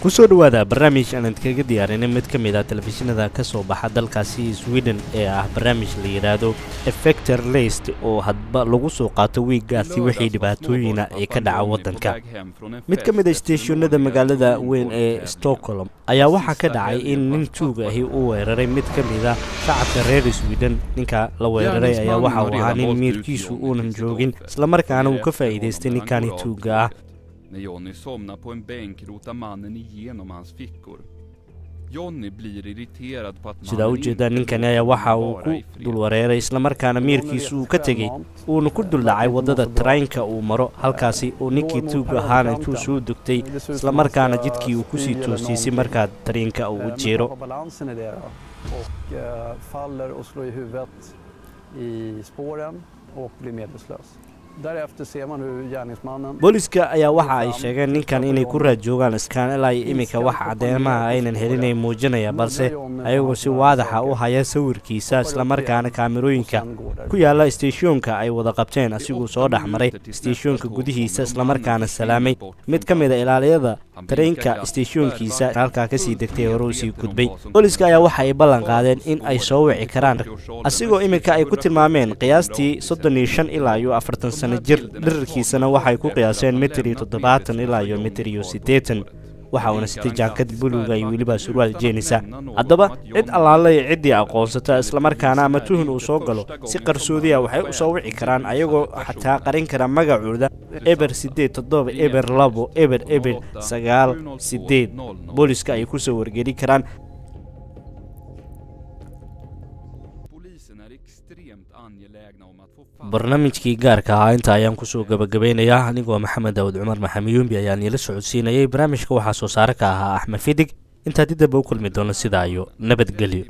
Kusoo dhawaada barnaamij aan idinkaga diyaarinay mid ka mid ah telefishinada ka soo baxa dalkaasi Sweden ee ah barnaamij la yidhaahdo Efterlyst, oo hadba lagu soo qaato wiiggaasi wixii dhibaatooyina ee ka dhaca waddanka. Mid ka mid a steeshonada magaalada weyn ee Stockholm ayaa waxaa ka dhacay in nin tuug ahi u weeraray mid ka mid a shacabka reer Sweden. Ninka la weeraray ayaa waxa uu ahaa nin miirkiisu uunan joogin, islamarkaana uu ka faa'iidaystay ninkani tuugga ah. När Jonny somnar på en bänk rotar mannen igenom hans fickor. Jonny blir irriterad på att Sidaa mannen u jeedaa, inte ninkani låter ayaa waxa honom uu vara ku i fred. dul wareeray, islamarkaana miirkiisu uu ka tegey, uuna ku dul dhacay waddada tareenka uu maro, halkaasi uu ninkii tuug ahaana intuu soo degtay, islamarkaana jidkii uu kusii toosiyey si markaa tareenka uu u Men jeero. tappar balansen i det då och faller och slår i huvudet i spåren och blir medvetslös. Därefter ser man hur gärningsmannen Booliska ayaa waxa ay sheegeen ninkan inay ku raad joogaan iskaan ilaa iyo iminka wax cadeymaha aynan helin ay muujinaya, balse ayagoo si waadaxa u haya sawirkiisa, islamarkaana kaamirooyinka ku yaala steeshoonka ay wada qabteen asiguu soo dhex maray steeshoonka gudihiisa, islamarkaana salaamay mid ka mid a ilaaliyada tareenka steeshoonkiisa, halkaa kasii degtay hore u sii gudbay. Booliska ayaa waxa ay ballan qaadeen in ay soo wici karaan asigoo iminka ay ku tilmaameen qiyaastii 35 ilaa iyo 40 sano jir, dherarkiisana waxay ku qiyaaseen mitir iyo 70 ilaa iyo mitir iyo 80, waxa uuna sitay jaakad buluuga iyo weliba surwaal jeenisa. Haddaba cid allaalay ciddii aqoonsata, islamarkaana ama tuhun uu soo galo, si qarsoodiya waxay u soo wici karaan ayagoo xataa qarin kara magacooda 087 02 00 0 8. Booliska ay kusoo wargeli karaan. Polisen är extremt angelägna om att få fast Barnaamijkii gaarka ahaa inta ayaan kusoo gabagabeynayaa. Anigoo Maxamed Daawud Cumar Maxamiyuumbi ayaan iila socodsiinayay barnaamijka, waxaa soo saare ka ahaa Axmed Fidig. Intaa dib damba u kulmi doono, sidaa iyo nabadgelyo.